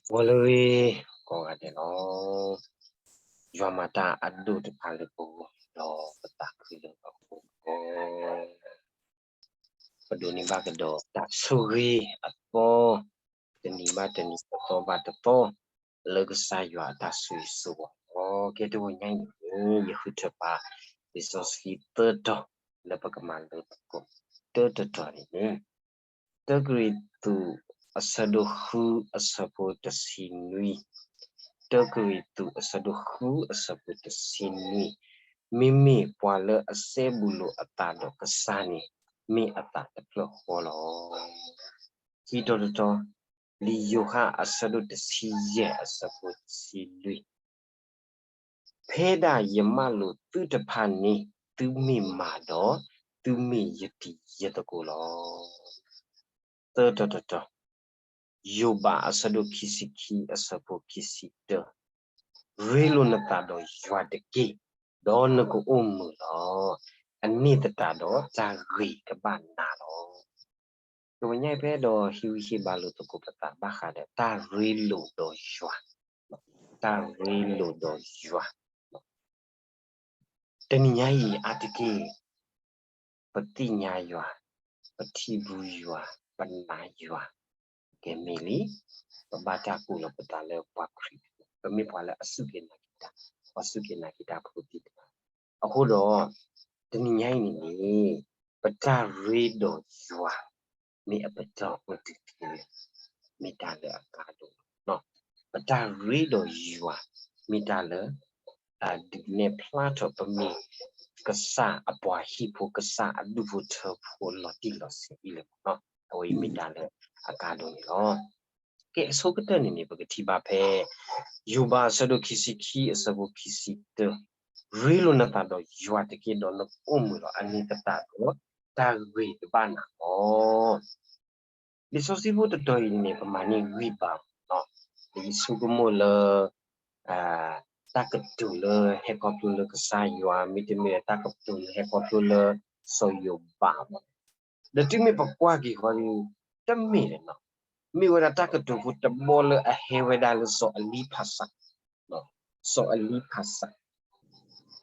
ဂီၤလၢအဂ့ၤ ကိးဂၤဒဲးလီၤ. ယွၤမၤတၢ်အဒိၣ်တဖၣ်လၢပဂီၢ် ဒီးပသးခုလၢအဃိ ပဒိးန့ၢ်ဘၣ်ကဒီးတၢ်ဆိၣ်ဂ့ၤအသီ တနံၤဘၣ်တနံၤ တသီဘၣ်တသီ လၢကစၢ်ယွၤအတၢ်ဆိၣ်ဂ့ၤဆိၣ်ဝါလီၤ. ကဲတဝီညါအံၤန့ၣ် ယဃုထၢပာ် လံာ်စီဆှံသၢတီၤ လၢပကမၤလိသကိး တၢတတီၤန့ၣ်န့ၣ် တၢကရံၣ်သူး အဆၢဒိၣ်ဃုအဆၢဖိတဆံနွံ, တၢကရံၣ်သူး အဆၢဒိၣ်ဃုအဆၢဖိတဆံနွံ, မ့မ့ၢ်ပှၤလၢအစဲဘူးလိာ်အသးဒီးကစၢ်န့ၣ် မ့ၢ်အသးတဖျၢၣ်ဃီလီၤ. ခံတီၤတတီၤ, လံာ်ယိၤဟၣ်အဆၢဒိၣ်တဆံယဲၢ်အဆၢဖိတဆံလွံၢ်, ဖဲဒၣ်ယမၢလိာ်သုတဖၣ်န့ၣ် သုမ့ၢ်မၤဒီး သုမ့ၢ်ယတံၤယသကိးလီၤ. သၢတီၤတတီၤ, ယိၤဘးအဆၢဒိၣ်ခံဆံခံအဆၢဖိခံဆံတၢ, ရ့လိာ်နသးဒီးယွၤတက့ၢ်, ဒီးနကအိၣ်မုာ်လီၤ. အန့ၣ်သတးဒီးတၢ်ဂ့ၤကဘၣ်နၤလီၤ. တဝီညါအံၤ ပအဲၣ်ဒိးဟ့ၣ်ဂံၢ်ဟ့ၣ်ဘါလိာ်သကိးပသးဘၣ်ဃးဒီးတၢ်ရ့လိာ်ဒီးယွၤ, တၢ်ရ့လိာ်ဒီးယွၤ တနံၤညါအံၤအါတက့ၢ် ပသ့ၣ်ညါယွၤ, ပထံၣ်ဘၣ်ယွၤ, ပနာ်ယွၤ, ကဲမ့ၢ်လံ, ပဘၣ်တၢ်ကူၣ်လီၤပသးလၢပှၤခရံာ်, ပမ့ၢ်ပှၤလၢအစူၢ်က့ၤနာ်က့ၤတၢ်, ပှၤစူၢ်က့ၤနာ်က့ၤတၢ်ဖိသ့ၣ်တဖၣ်. အဃိဒီး တနံၤညါအံၤန့ၣ်န့ၣ် ပတၢ်ရ့ဒီးယွၤ မ့ၢ်အပတီၢ်အိၣ်တ့ၢ်ထဲလဲၣ်, မ့ၢ်တၢ်လၢအကါဒိၣ်လီၤ. ပတၢ်ရ့ဒီးယွၤ မ့ၢ်တၢ်လၢ ဒုးနဲၣ်ဖျါထီၣ်ပမ့ၢ်ကစၢ်အပှၤဟံၣ်ဖိ ကစၢ်အဒူၣ်ဖိထၢဖိလီၤတံၢ်လီၤဆဲးဒ်လဲၣ်မ့ၢ်နီၤ. အဝဲအံၤမ့ၢ်တၢ်လၢအကါဒိၣ်န့ၣ်လီၤ. ကဲအဆိကတၢၢ်န့ၣ်န့ၣ် ပကထံၣ်ဘၣ်ဖဲ ယိၤဘးအဆၢဒိၣ်ခံဆံခံအဆၢဖိခံဆံတၢ, ရ့လိာ်နသးဒီးယွၤတက့ၢ် ဒီးနကအိၣ်မုာ်လီၤ. အန့ၣ်သတးဒီး တၢ်ဂ့ၤကဘၣ်နၤလီၤ. လံာ်စီဆှံဖိတတီၤအံၤန့ၣ် ပမၤန့ၢ်ဂံၢ်ဘါလီၤ. ယဆိကမိၣ်လၢ တၢ်ကတိၤလၢဟဲခီဖျိလၢကစၢ်ယွၤ မ့တမ့ၢ်တၢ်ကတိၤလၢဟဲခီဖျိလၢစီၤယိၤဘးမ့ၢ်, ဒီးတုၤမ့ၢ်ပကွၢ်က့ၤဃီဒီး တမ့ၢ်လၢၤနီၤ, မ့ၢ်ဝဲဒၣ်တၢ်ကတိၤဖိတဘီလၢအဟဲဝဲဒၣ်လၢစီၤအလံဖးစး, စီၤအလံဖးစး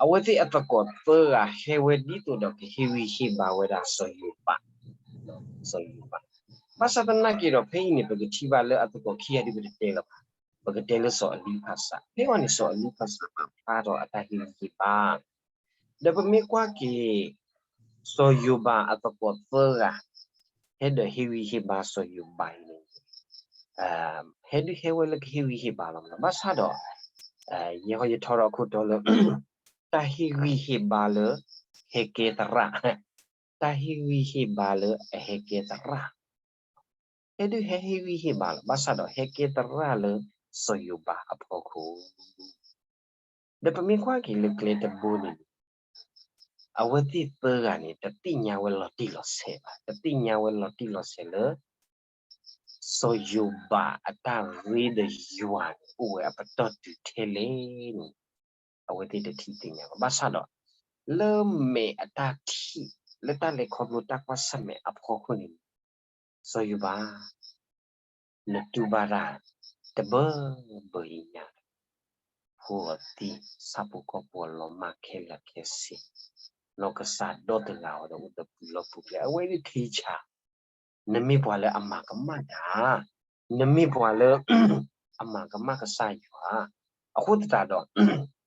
အဝဲသ့ၣ်အသကိးသၢဂၤဟဲဝဲဒ်သိးဒီးကဟ့ၣ်ဂံၢ်ဟ့ၣ်ဘါဝဲဒၣ်စီၤယိၤဘး, စီၤယိၤဘး. ဘၣ်ဆၣ်သနာ်က့ဒီး ဖဲအံၤန့ၣ် ပကထံၣ်ဘၣ်လၢအသကိးခံဂၤဒ်ပတတဲလၢၤဘၣ်, ပကတဲလၢစီၤအလံဖးစး. ဖဲအံၤန့ၣ် စီၤအလံဖးစးပာ်ဖျါထီၣ်အတၢ်ဟ့ၣ်ဂံၢ်ဟ့ၣ်ဘါ ဒီးပမ့ၢ်ကွၢ်က့ၤ စီၤယိၤဘးအသကိးသၢဂၤ ဟဲဒီးဟ့ၣ်ဂံၢ်ဟ့ၣ်ဘါစီၤယိၤဘးအံၤန့ၣ် ဟဲဒုးဟဲဝဲလၢကဟ့ၣ်ဂံၢ်ဟ့ၣ်ဘါလီၤမ့ၢ်နီၤ. ဘၣ်ဆၣ်ဒီး ယဲဟီယထီထီၣ်အခိၣ်တီလၢ တၢ်ဟ့ၣ်ဂံၢ်ဟ့ၣ်ဘါလၢ ဟဲကဲသရၣ်, တၢ်ဟ့ၣ်ဂံၢ်ဟ့ၣ်ဘါလၢအဟဲကဲသရၣ် ဟဲဒုးဟဲဟ့ၣ်ဂံၢ်ဟ့ၣ်ဘါလီၤ. ဘၣ်ဆၣ်ဒီးဟဲကဲသရၣ်လၢစီၤယိၤဘးအဖီခိၣ် ဒီးပမ့ၢ်ကွၢ်က့ၤလၢကျဲတဘိန့ၣ် အဝဲသ့ၣ်သၢဂၤန့ၣ် တသ့ၣ်ညါဝဲလီၤတံၢ်လီၤဆဲးဘၣ်, တသ့ၣ်ညါဝဲလီၤတံၢ်လီၤဆဲးလၢ စီၤယိၤဘးအတၢ်ရ့ဒီးယွၤန့ၣ် အိၣ်ဝဲအပတီၢ်တုၤထဲလဲၣ်န့ၣ် အဝဲသ့ၣ်တထံၣ်သ့ၣ်ညါဘၣ်. ဘၣ်ဆၣ်ဒီး လၢမဲာ်အတၢ်ထံၣ် လၢတၢ်လဲၤခီဖျိတၢ်ကွၢ်ဆၢၣ်မဲာ်အဖီခိၣ်န့ၣ် စီၤယိၤဘး နတူၢ်ဘၣ်တၢ်တဘၢဘၢအံၤညါ ဖိအသံ ဆၣ်ဖိကီၢ်ဖိအလီၤမၢ်ခဲလၢာ်ခဲဆ့, နီၢ်ကစၢ်ဒီတဂၤအံၤဒီးအိၣ်ဒီးပူၤလီၢ်ပူၤကျဲ အဝဲဒၣ်ခံဆၣ် နမ့ၢ်ပှၤလၢအမၤကမၣ်တၢ်, နမ့ၢ်ပှၤလၢ အမၤကမၣ်ကစၢ်ယွၤ, အဃိသတးဒီး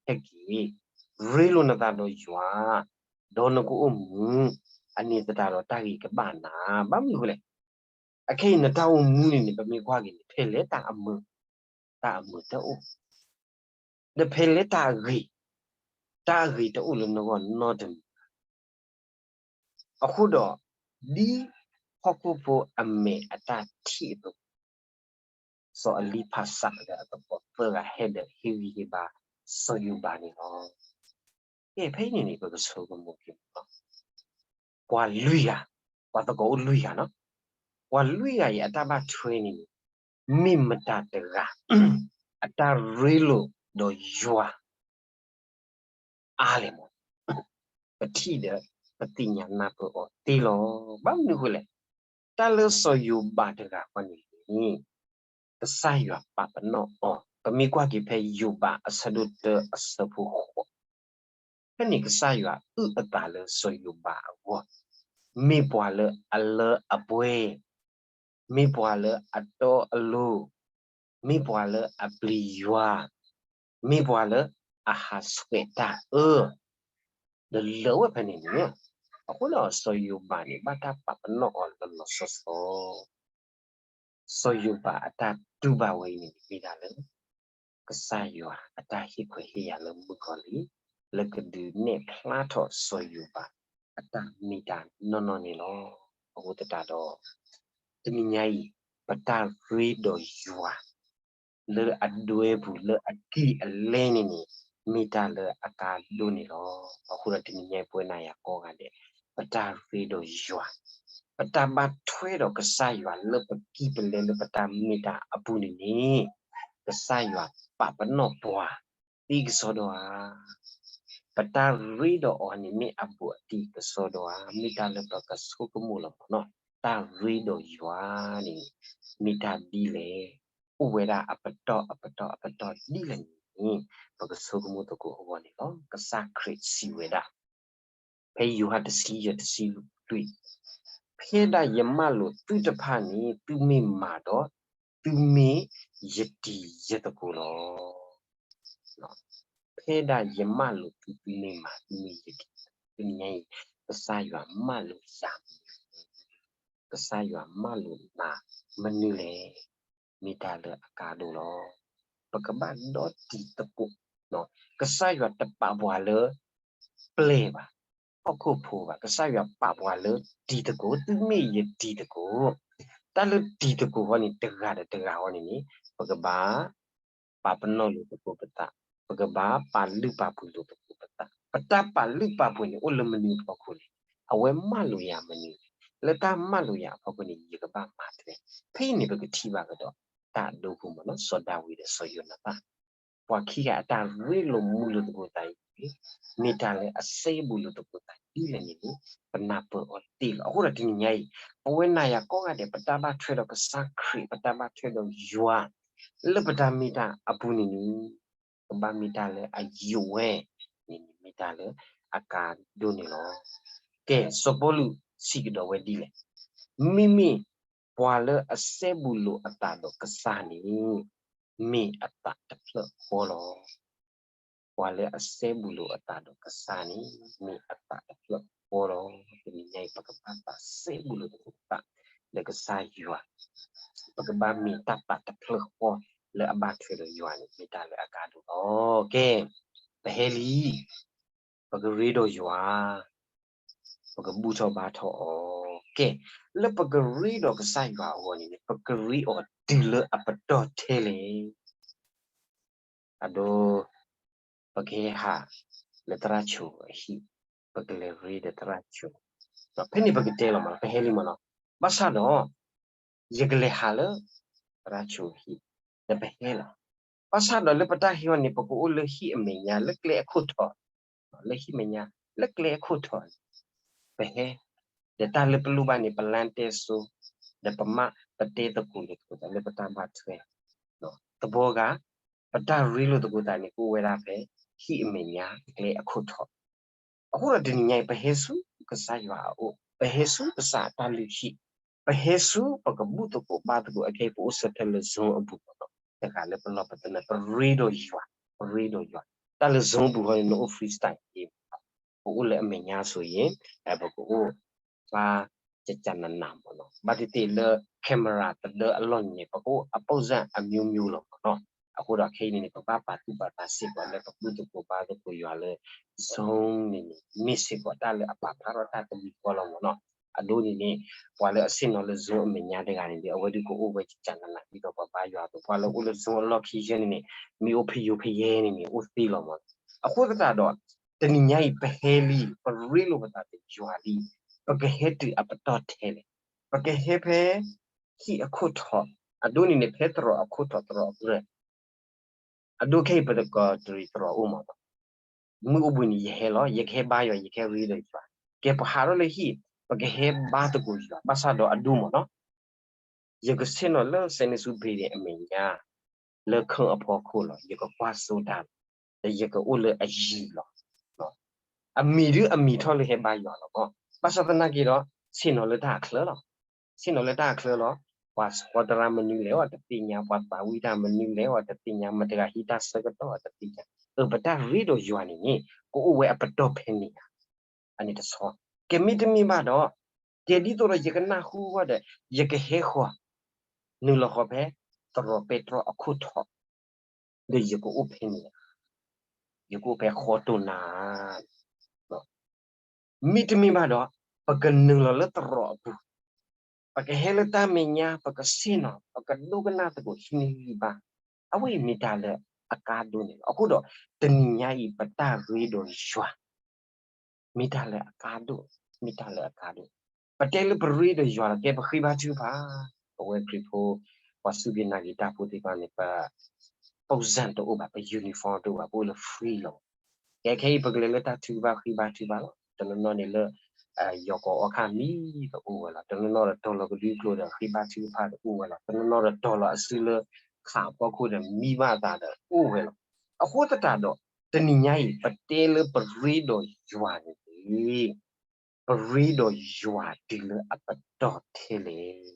ဟဲက့ၤ ရ့လိာ်နသးဒီးယွၤ, ဒီးနကအိၣ်မုာ်, အန့ၣ်သတးဒီးတၢ်ဂ့ၤကဘၣ်နၤ, ဘၣ်မနုၤအဃိလဲၣ်, အခဲအံၤနတၢ်အိၣ်မူန့ၣ်န့ၣ် ပမ့ၢ်ကွၢ်က့ၤန့ၣ် ဖဲလဲၣ်တၢ်အမုာ်, တၢ်အမုာ်တအိၣ် ဒီးဖဲလဲၣ်တၢ်အဂ့ၤ, တၢ်အဂ့ၤတအိၣ်လၢနဂီၢ်နီတမံၤဘၣ်. အဃိဒီး ဒ်ဟီၣ်ခိၣ်ဖိအမဲာ်အတၢ်ထံၣ်အသိး, စီၤအလံဖးစးဒီးအသကိးသၢဂၤဟဲဒီးဟ့ၣ်ဂံၢ်ဟ့ၣ်ဘါ စီၤယိၤဘးန့ၣ်လီၤ. ကဲ ဖဲအံၤန့ၣ်န့ၣ် ပကဆိကမိၣ်က့ၤ ပှၤလွံၢ်ဂၤ, ပှၤသကိးအိၣ်လွံၢ်ဂၤနီၤ, ပှၤလွံၢ်ဂၤအံၤအတၢ်ဘၣ်ထွဲန့ၣ်န့ၣ် မ့ၢ်မတၤတဂၤ အတၢ်ရ့လိာ်ဒီးယွၤ အါလဲၣ်မး, ပထံၣ်ဒီး ပသ့ၣ်ညါနၢ်ပၢၢ်အီၤသ့လီၤ. ဘၣ်မနုၤအဃိလဲၣ်, တၢ်လၢစီၤယိၤဘးတဂၤဃီန့ၣ်န့ၣ် ကစၢ်ယွၤပာ်ပနီၣ်အီၤ, ပမ့ၢ်ကွၢ်က့ၤဖဲယိၤဘးအဆၢဒိၣ်တၢအဆၢဖိဃိး, ဖဲန့ၣ်ကစၢ်ယွၤအုၣ်အသးလၢစီၤယိၤဘးအဂီၢ်, မ့ၢ်ပှၤလၢအလၢအပှဲၤ, မ့ၢ်ပှၤလၢအတီအလိၤ, မ့ၢ်ပှၤလၢအပျံၤယွၤ, မ့ၢ်ပှၤလၢအဟးဆှဲးတၢ်အၢ, ဒီးလၢာ်ဝဲဖဲန့ၣ်န့ၣ်, အဃိဒီးစီၤယိၤဘးန့ၣ် ဘၣ်တၢ်ပာ်ပနီၣ်အီၤလီၤလီၤဆီဆီ စီၤယိၤဘးအတၢ်တူၢ်ဘၣ်ဝဲအံၤန့ၣ် မ့ၢ်ဒၣ်လၢ ကစၢ်ယွၤအတၢ်ဟ့ၣ်ခွဲးဟ့ၣ်ယာ်လၢမုၣ်ကီၤလံၢ် လၢကဒုးနဲၣ်ဖျါထီၣ်စီၤယိၤဘးအတၢ်မ့ၢ်တၢ်နီၢ်နီၢ်န့ၣ်လီၤ. အဃိသတးဒီး တနံၤညါအံၤ ပတၢ်ရ့ဒီးယွၤ လၢအဒွဲပူၤလၢအကံၢ်အလဲန့ၣ်န့ၣ် မ့ၢ်တၢ်လၢအကါဒိၣ်န့ၣ်လီၤ. အဃိဒီးတနံၤညါအံၤ ပဝဲနၤယၤကိးဂၤဒဲး ပတၢ်ရ့ဒီးယွၤ, ပတၢ်ဘၣ်ထွဲဒီးကစၢ်ယွၤလၢပကံၢ်ပလဲလၢပတၢ်မ့ၢ်တၢ်အပူၤန့ၣ်န့ၣ် ကစၢ်ယွၤပာ်ပနီၣ်ပှၤ သ့ကစီဒီဧါ. ပတၢ်ရ့ဒီးအီၤန့ၣ်မ့ၢ်အဘူးအတံၢ်ကစီဒီဧါ, မ့ၢ်တၢ်လၢပကဆိကမိၣ်လီၤမ့ၢ်နီၤ. တၢ်ရ့ဒီးယွၤန့ၣ် မ့ၢ်တၢ်ဒ်လဲၣ်, အိၣ်ဝဲဒၣ်အပတီၢ်အပတီၢ်အပတီၢ်ဒ်လဲၣ်န့ၣ် ပကဆိကမိၣ်သကိးအဂီၢ်န့ၣ်လီၤ. ကစၢ်ခရံာ်စံးဝဲဒၣ် ဖဲယိၤဟၣ်တဆံယဲၢ်တဆံလွံၢ်, ဖဲဒၣ်ယမၢလိာ်သုတဖၣ်န့ၣ် သုမ့ၢ်မၤဒီး သုမ့ၢ်ယတံၤယသကိးလီၤ. ဖဲဒၣ်ယမၢလိာ်သု သုမ့ၢ်မၤ သုမ့ၢ်ယတံၤ, တနံၤညါအံၤ ကစၢ်ယွၤမၢလိာ်ယၤမနုၤလဲၣ်, ကစၢ်ယွၤမၢလိာ်နၤမနုၤလဲၣ်, မ့ၢ်တၢ်လၢအကါဒိၣ်လီၤ. ပကဘၣ်ဒီတံၤသကိး, ကစၢ်ယွၤတပာ်ပှၤလၢ ပျဲၢ်ဘၣ်, ဟီၣ်ခိၣ်ဖိဘၣ်, ကစၢ်ယွၤပာ်ပှၤလၢတံၤသကိး, သုမ့ၢ်ယတံၤသကိး, တၢ်လၢတံၤသကိးဃီန့ၣ် တဂၤဒီးတဂၤဃီန့ၣ်န့ၣ် ပကဘၣ် ပာ်ပနီၣ်လိာ်သကိးပသး, ပကဘၣ်ပာ်လုၢ်ပာ်ပှ့ၤလိာ်သကိးပသး, ပတၢ်ပာ်လုၢ်ပာ်ပှ့ၤန့ၣ် အိၣ်လၢမနုၤအဖီခိၣ်လဲၣ်, အဝဲမၢလိာ်ယၤမနုၤလဲၣ်, လၢတၢ်မၢလိာ်ယၤအဖီခိၣ်န့ၣ် ယကဘၣ်မၤထွဲ, ဖဲအံၤန့ၣ် ပကထံၣ်ဘၣ်ကဒီး တၢ်အဒိဖိမ့ၢ်နီၤ စီၤဒၤဝံးဒီးစီၤယိၤနၤသၣ် ပှၤခံဂၤအတၢ်ရ့လိာ်မုာ်လိာ်သကိးသးအံၤန့ၣ် မ့ၢ်တၢ်လၢအစဲဘူးလိာ်သကိးသးဒ်လဲၣ်န့ၣ်န့ၣ် ပနၢ်ပၢၢ်အီၤတ့ၢ်လီၤ. အဃိဒီးတနံၤညါအံၤ ပဝဲနၤယၤကိးဂၤဒဲး ပတၢ်ဘၣ်ထွဲဒီးကစၢ်ခရံာ် ပတၢ်ဘၣ်ထွဲဒီးယွၤ လၢပတၢ်မ့ၢ်တၢ်အပူၤန့ၣ်န့ၣ် ကဘၣ်မ့ၢ်တၢ်လၢအယိာ်ဝဲန့ၣ်န့ၣ် မ့ၢ်တၢ်လၢအကါဒိၣ်န့ၣ်လီၤ. ကဲ စီၤပီလူးစံးကဒီးဝဲဒ်လဲၣ်, မ့မ့ၢ်ပှၤလၢအစဲဘူးလိာ်အသးဒီးကစၢ်န့ၣ် မ့ၢ်အသးတဖျၢၣ်ဃီလီၤ. ပှၤလၢအစဲဘူးလိာ်အသးဒီးကစၢ်န့ၣ် မ့ၢ်အသးတဖျၢၣ်ဃီလီၤ. တနံၤညါအံၤ ပကဘၣ်သးစဲဘူးလိာ်သကိးသး ဒီးကစၢ်ယွၤ, ပကဘၣ်မ့ၢ်တၢ်သးတဖျၢၣ်ဃီလၢအဘၣ်ထွဲဒီးယွၤန့ၣ် မ့ၢ်တၢ်လၢအကါဒိၣ်လီၤ. ကဲ, ပဟဲလံ ပကရ့ဒီးယွၤ, ပကဘူၣ်ထီၣ်ဘါထီၣ်အီၤ. ကဲ, လၢပကရ့ဒီးကစၢ်ယွၤအဂီၢ်န့ၣ် ပကရ့အီၤတုၤလၢအပတီၢ်ထဲလဲၣ်. အဒိ, ပကဟဲဟးလၢသရၣ်ဆိအဟံၣ်, ပကလဲၤရ့ဒီးသရၣ်ဆိ, ဖဲန့ၣ်ပကတဲလီၤမး ပဟဲလံမးနီၤ, ဘၣ်ဆၣ်ဒီး ယကလဲၤဟးလၢ သရၣ်ဆိအဟံၣ်, ဒီးပဟဲလီၤ. ဘၣ်ဆၣ်ဒီးလၢပတၢ်ဟဲအီၤန့ၣ် ပကအိၣ်လၢဟံၣ်အမဲာ်ညါ လၢကျဲအခိၣ်ထီၣ်, လၢဟံၣ်မဲာ်ညါ လၢကျဲအခိၣ်ထီၣ်န့ၣ် ပဟဲ, ဒီးတၢ်လၢပလိၣ်ဘၣ်န့ၣ် ပလါတဲစိ, ဒီးပမ့ၢ်ပတဲသကိးလိာ်သကိးသးလၢပတၢ်ဘၣ်ထွဲ, သဘီဂၤ, ပတၢ်ရ့လိာ်သကိးသးန့ၣ် ကအိၣ်ဝဲဒၣ်ဖဲ ဟံၣ်အမဲာ်ညါကျဲအခိၣ်ထီၣ်. အဃိဒီးတနံၤညါအံၤ ပဟဲဆူကစၢ်ယွၤအအိၣ်, ပဟဲဆူကစၢ်အတၢ်လုၢ်ဟံၣ်, ပဟဲဆူပကဘူၣ်သကိးဘါသကိး အခဲအံၤ ပအိၣ်ဆၢထၢၣ်လၢ Zoom အပူၤမးနီၤ, တဂၤလၢပလီၢ်ပသနၢၣ် ပရ့ဒီးယွၤ, ပရ့ဒီးယွၤ, တၢ်လၢ Zoom အပူၤဃီန့ၣ် နအိၣ် freestyle မး, ပအိၣ်လၢအမဲာ်ညါဆိအံၤ, ပကအိၣ် ဘၣ်ကကနးနးမးနီၤ, ဘၣ်သ့ၣ်သ့ၣ်လၢ camera သဒၢအလီၢ်န့ၣ်န့ၣ် ပကအိၣ်အ ပုံစံ အမျိုးမျိုး လီၤမးနီၤ. အဃိဒီးခဲအံၤန့ၣ်န့ၣ် ပဘၣ်ပာ်သူၣ်ပာ်သးစ့ၢ်ကီးလၢ ပဘူၣ်သကိးဘါသကိးယွၤလၢ Zoom န့ၣ်န့ၣ် မ့ၢ်စ့ၢ်ကီးတၢ်လၢအပာ်ဖျါထီၣ်တၢ်တမံၤဃီလီၤမးနီၤ. အဒိန့ၣ်န့ၣ် ပှၤလၢအဆ့ၣ်နီၤလၢ Zoom အမဲာ်ညါတဂၤန့ၣ်ဒီး အဝဲဒၣ်ကအိၣ်ဝဲကကနးနး ဒ်သိးပဘါယွၤအသိး, ပှၤလၢအိၣ်လၢ Zoom အလီၢ်ခံယဲၢ်န့ၣ်န့ၣ် မ့ၢ်အိၣ်ဖးယိာ်ဖးယဲၢ်န့ၣ်န့ၣ် အိၣ်သ့လီၤမး. အဃိသတးဒီး တနံၤညါအံၤ ပဟဲလံ, ပရ့လိာ်ပသးဒီးယွၤလံ, ပကဟဲတုၤအပတီၢ်ထဲလဲၣ်. ပကဟဲဖဲ ဟံၣ်အခိၣ်ထီၣ်, အဒိန့ၣ်န့ၣ် ဖဲသရိာ်အခိၣ်ထီၣ်သရိာ်အကရၢၢ်, အဒိခဲအံၤ ပတကီးတရံးသရိာ်အိၣ်မးနီၤ, မုၢ်အိၣ်ဘှံးနံၤ ယဟဲလီၤ, ယကဟဲဘါယွၤ, ယကဟဲရ့ဒီးယွၤ, ကဲပဟးထီၣ်လၢဟံၣ်, ပကဟဲဘါသကိးယွၤ, ဘၣ်ဆၣ်ဒီးအဒိမးနီၤ ယကဆ့ၣ်နီၤလၢစဲန့ၣ်ဆူဘ့ၣ်ဒ့ၣ်အမဲာ်ညါ လၢခၢၣ်အဖီခိၣ်လီၤ. ယကကွၢ်စိတၢ်လီၤ. ဒီးယကအိၣ်လၢအယံၤလီၤ. အမံၤဒုအမံၤထီၣ်လၢဟဲဘါယွၤလီၤမး. ဘၣ်ဆၣ်သနာ်က့ဒီး ဆ့ၣ်နီၤလၢတၢ်အချၢလီၤ. ဆ့ၣ်နီၤလၢတၢ်အချၢလီၤ. ပှၤဆီတရါမနုၤလဲၣ်အီၤတသ့ၣ်ညါ, ပှၤသးဝံၣ်တၢ်မနုၤလဲၣ်အီၤတသ့ၣ်ညါ, မတၤဂၤဟံးတၢ်ဆၢကတီၢ်အီၤတသ့ၣ်ညါ. အၢ ပတၢ်ရ့ဒီးယွၤန့ၣ်န့ၣ် ကအိၣ်ဝဲအပတီၢ်ဖဲန့ၣ်ဧါ. အန့ၣ်တဆီ, ကဲမ့တမ့ၢ်ဘၣ်ဒီး ကဲဒ်သိးဒီးယကနၢ်ဟူဝဲဒီး ယကဟဲဃီၤ နုာ်လီၤဃီၤဖဲ သရိာ်ပဲတြီအခိၣ်ထီၣ် ဒီးယကအိၣ်ဖဲန့ၣ်ဧါ. ယကအိၣ်ဖဲဃီတိၢ်နၤ မ့တမ့ၢ်ဘၣ်ဒီး ပကနုာ်လီၤလၢသရိာ်အပူၤ, ပကဟဲလၢတၢ်မဲာ်ညါ, ပကဆ့ၣ်နီၤ, ပကဒိကနၣ်သကိးဟံးန့ၢ်ဂံၢ်ဘါ, အဝဲအံၤမ့ၢ်တၢ်လၢအကါဒိၣ်န့ၣ်လီၤ. အဃိဒီး တနံၤညါအံၤ ပတၢ်ရ့ဒီးယွၤ မ့ၢ်တၢ်လၢအကါဒိၣ်, မ့ၢ်တၢ်လၢအကါဒိၣ်. ပတဲလၢပရ့ဒီးယွၤလီၤ, ကဲပဃ့ဘါထုကဖၣ်, ပဝဲခရံာ်ဖိ ပှၤစူၢ်က့ၤနာ်က့ၤတၢ်ဖိသ့ၣ်တဖၣ်န့ၣ် ပ ပုံစံ တအိၣ်ဘၣ်, ပ uniform တအိၣ်ဘၣ်, ပအိၣ်လၢ free လီၤ. ကဲခဲအံၤ ပကလဲၤလၢတၢ်ထုကဖၣ်ဃ့ဘါထုကဖၣ်လီၤ. တနီၤနီၤန့ၣ်လၢ ယီၤကီၤအီခါမံၤဒီးအိၣ်ဝဲလီၤ. တနီၤနီၤဒီးတီၤလီၤကဒုကျိၤဒီးဃ့ဘါထုကဖၣ်ဒီးအိၣ်ဝဲလီၤ. တနီၤနီၤဒီးတီၤလီၤအစုလၢခးအဖီခိၣ်ဒီးမံဘၣ်အသးဒီး အိၣ်ဝဲလီၤ. အဃိသတးဒီး တနံၤညါအံၤ ပတဲလၢပရ့ဒီးယွၤန့ၣ်န့ၣ် ပရ့ဒီးယွၤတုၤလၢအပတီၢ်ထဲလဲၣ်,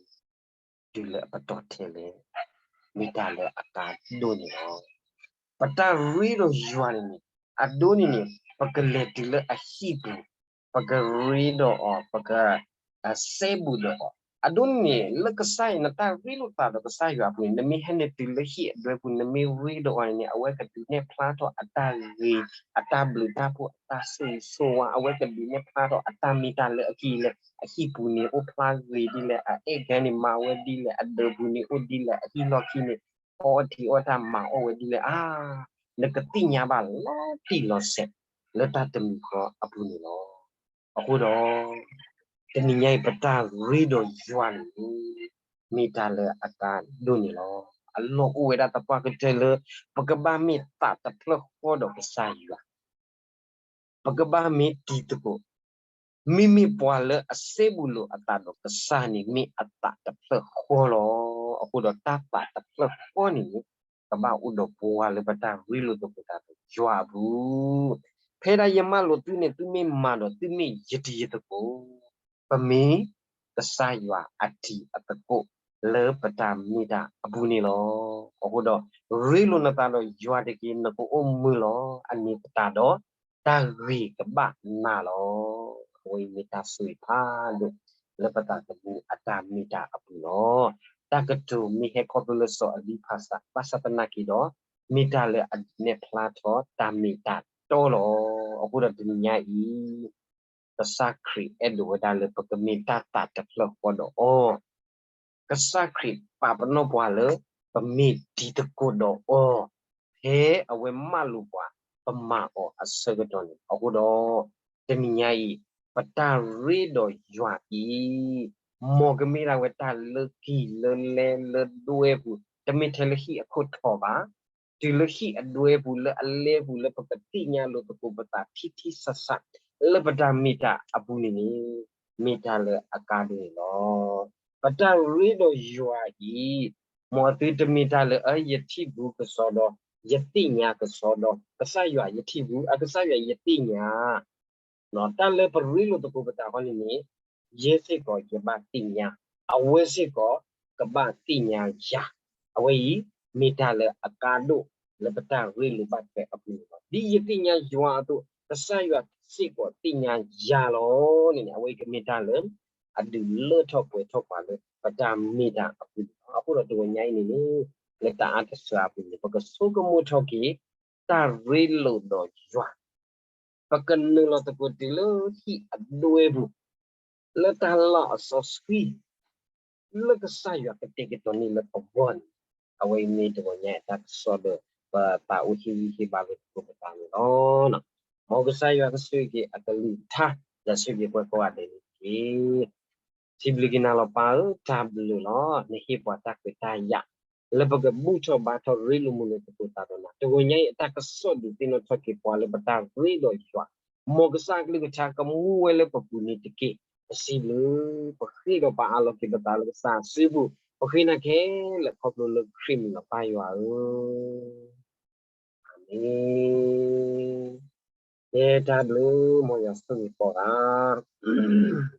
တုၤလၢအပတီၢ်ထဲလဲၣ်, မ့ၢ်တၢ်လၢအကါဒိၣ်န့ၣ်လီၤ. ပတၢ်ရ့ဒီးယွၤန့ၣ်န့ၣ် အဒိန့ၣ်န့ၣ် ပကလဲၤတုၤလၢအဟံၣ်ပူၤ, ပကရ့ဒီးအီၤ, ပက စဲဘူးဒီးအီၤ. အဒိန့ၣ်န့ၣ် လၢကစၢ်ယွၤ နတၢ်ရ့လိာ်သးဒီးကစၢ်ယွၤအပူၤန့ၣ် နမ့ၢ်ဟဲနုာ်တုၤလၢဟံၣ်အဒွဲပူၤ နမ့ၢ်ရ့ဒီးအီၤန့ၣ်န့ၣ် အဝဲကဒုးနဲၣ်ဖျါထီၣ်အတၢ်ဂ့ၤ, အတၢ်ဘျုးတၢ်ဖှိၣ်, အတၢ်ဆိၣ်ဂ့ၤဆိၣ်ဝါ, အဝဲကဒုးနဲၣ်ဖျါထီၣ်အတၢ်မ့ၢ်တၢ်လၢအကံၢ်လဲၣ်, အဟံၣ်ပူၤန့ၣ်အိၣ်ဖျါဂ့ၤဒ်လဲၣ်, အအဲၣ်ကဲန့ၣ်မၤဝဲဒ်လဲၣ်, အဒၢးပူၤန့ၣ်အိၣ်ဒ်လဲၣ်, အဟံၣ်လီၢ်ခံန့ၣ် အီထံအီတၢ်မၤအီၣ်ဝဲဒ်လဲၣ်, အါ နကသ့ၣ်ညါဘၣ်လီၤတံၢ်လီၤဆဲး လၢတၢ်တမံၤဃီအပူၤန့ၣ်လီၤ. အဃိဒီး တနံၤညါအံၤ ပတၢ်ရ့ဒီးယွၤန့ၣ် မ့ၢ်တၢ်လၢအကါဒိၣ်န့ၣ်လီၤ. အလီၢ်အိၣ်ဝဲဒၣ်သပှၢ်ကတၢၢ်လၢ ပကဘၣ်မ့ၢ်သးတဖျၢၣ်ဃီဒီးကစၢ်ယွၤ ပကဘၣ်မ့ၢ်တံၤသကိး, မ့မ့ၢ်ပှၤလၢအစဲဘူးလိာ်အသးဒီးကစၢ်န့ၣ် မ့ၢ်အသးတဖျၢၣ်ဃီလီၤ. အဃိဒီးတၢ်သးတဖျၢၣ်ဃီန့ၣ် ကဘၣ်အိၣ်ဒီးပှၤလၢပတၢ်ရ့လိာ်သကိးသးဒီးယွၤအပူၤ, ဖဲဒၣ်ယမၢလိာ်သုန့ၣ် သုမ့ၢ်မၤဒီးသုမ့ၢ်ယတံၤယသကိး, ပမ့ၢ်ကစၢ်ယွၤအတံၤအသကိး လၢပတၢ်မ့ၢ်တၢ်အပူၤန့ၣ်လီၤ. အဃိဒီး ရ့လိာ်နသးဒီးယွၤတက့ၢ်, နကအိၣ်မုာ်လီၤ. အန့ၣ်သတးဒီး တၢ်ဂ့ၤကဘၣ်နၤလီၤ. အဝဲအံၤမ့ၢ်တၢ်ဆိၣ်ဂ့ၤဖးဒိၣ် လၢပသးသမူအတၢ်မ့ၢ်တၢ်အပူၤလီၤ. တၢ်ကတိၤမ့ၢ်ဟဲခီဖျိလၢစီၤအလံဖးစး ဘၣ်ဆၣ်သနာ်က့ဒီး မ့ၢ်တၢ်လၢအနဲၣ်ဖျါထီၣ်တၢ်မ့ၢ်တၢ်တီလီၤ. အဃိဒီးတနံၤညါအံၤ ကစၢ်ခရံာ်အဲၣ်ဒိးဝဲဒၣ်လၢပကမ့ၢ်တၢ်သးတဖျၢၣ်ဃီဒီးအီၤ, ကစၢ်ခရံာ်ပာ်ပနီၣ်ပှၤလၢ ပမ့ၢ်တံၤသကိးဒီးအီၤ, ဖဲအဝဲမၢလိာ်ပှၤ ပမၤအီၤအဆၢကတီၢ်န့ၣ်လီၤ. အဃိဒီး တနံၤညါအံၤ ပတၢ်ရ့ဒီးယွၤအံၤ မ်ကမ့ၢ်ဒၣ်ဝဲတၢ်လၢကံၢ်လၢလဲလၢဒွဲပူၤ, တမ့ၢ်ထဲလၢဟံၣ်အခိၣ်ထီၣ်ဘၣ်, တုၤလၢဟံၣ်အဒွဲပူၤလၢအလဲပူၤလၢပကသ့ၣ်ညါလိာ်သကိးပသးထံထံဆးဆး လၢပတၢ်မ့ၢ်တၢ်အပူၤန့ၣ်န့ၣ် မ့ၢ်တၢ်လၢအကါဒိၣ်န့ၣ်လီၤ. ပတၢ်ရ့ဒီးယွၤအံၤ မ်အသုတမ့ၢ်တၢ်လၢ အၢ ယထံၣ်ဘူးကစီဒီ, ယသ့ၣ်ညါကစီဒီ, ကစၢ်ယွၤယထံၣ်ဘူး, အကစၢ်ယွၤယသ့ၣ်ညါ တၢ်လၢပရ့လိာ်သကိးပသးခီန့ၣ်န့ၣ် ယဲစ့ၢ်ကီးယဘၣ်သ့ၣ်ညါ, အဝဲစ့ၢ်ကီးကဘၣ်သ့ၣ်ညါယၤ, အဝဲအံၤ မ့ၢ်တၢ်လၢအကါဒိၣ်လၢပတၢ်ရ့လိာ်ဘၣ်ထွဲအပူၤန့ၣ်လီၤ. ဒ်ယသ့ၣ်ညါယွၤအသိး ကစၢ်ယွၤစ့ၢ်ကီးသ့ၣ်ညါယၤလီၤန့ၣ်န့ၣ် အဝဲအံၤကမ့ၢ်တၢ်လၢ အဒုးလၢထီၣ်ပှဲၤထီၣ်ပှၤလၢပတၢ်မ့ၢ်တၢ်အပူၤန့ၣ်လီၤ. အဃိဒီးတဂီၤညါအံၤန့ၣ်န့ၣ် လၢတၢ်အါတစှၤအပူၤန့ၣ် ပကဆိကမိၣ်ထီၣ်က့ၤ တၢ်ရ့လိာ်ဒီးယွၤ ပကနုာ်လီၤသကိးတုၤလၢဟံၣ်အဒွဲပူၤ လၢတၢ်လီၢ်အစီဆှံ လၢကစၢ်ယွၤကတဲာ်ကတီၤန့ၢ်လၢပဂီၢ်န့ၣ်, အဝဲအံၤမ့ၢ်တဂီၤညါအတၢ်ကစီၣ်ဒီး ပသးအိၣ်ဟ့ၣ်ဂံၢ်ဟ့ၣ်ဘါလိာ်သကိးပသးန့ၣ်လီၤ. မ်ကစၢ်ယွၤကဆိၣ်ဂ့ၤက့ၤအကလုၢ်ကထါ ဒီးဆိၣ်ဂ့ၤပှၤကိးဂၤဒဲးန့ၣ်တက့ၢ်. စံးဘျုးက့ၤနၤလီၤပၢ်ဧၢ, တၢ်ဘျုးလီၤ. နဟ့ၣ်ပှၤတၢ်ခွဲးတၢ်ယာ် လၢပကဘူၣ်ထီၣ်ဘါထီၣ်ရ့လိာ်မုာ်လိာ်သကိးသးဒီးနၤ, တဂီၤညါအံၤအတၢ်ကစီၣ်ဒုးသ့ၣ်နီၣ်ထီၣ်က့ၤပှၤလၢပတၢ်ရ့ဒီးယွၤ, မ်ကစၢ်အကလုၢ်ကထါကမူဝဲလၢပပူၤန့ၣ်တက့ၢ်. ပစံးဘျုး, ပဃ့ဒီးပအးလီၤက့ၤပသးလၢကစၢ်စုပူၤ, ပဃ့နၤခဲလၢာ်ခီဖျိလၢခရံာ်မံၤလီၤ ပၢ်ယွၤဧၢ, အၤမ့ၣ်. ကဲတၢ်ဘျုး မ်ယွၤဆိၣ်ဂ့ၤကိးဂၤ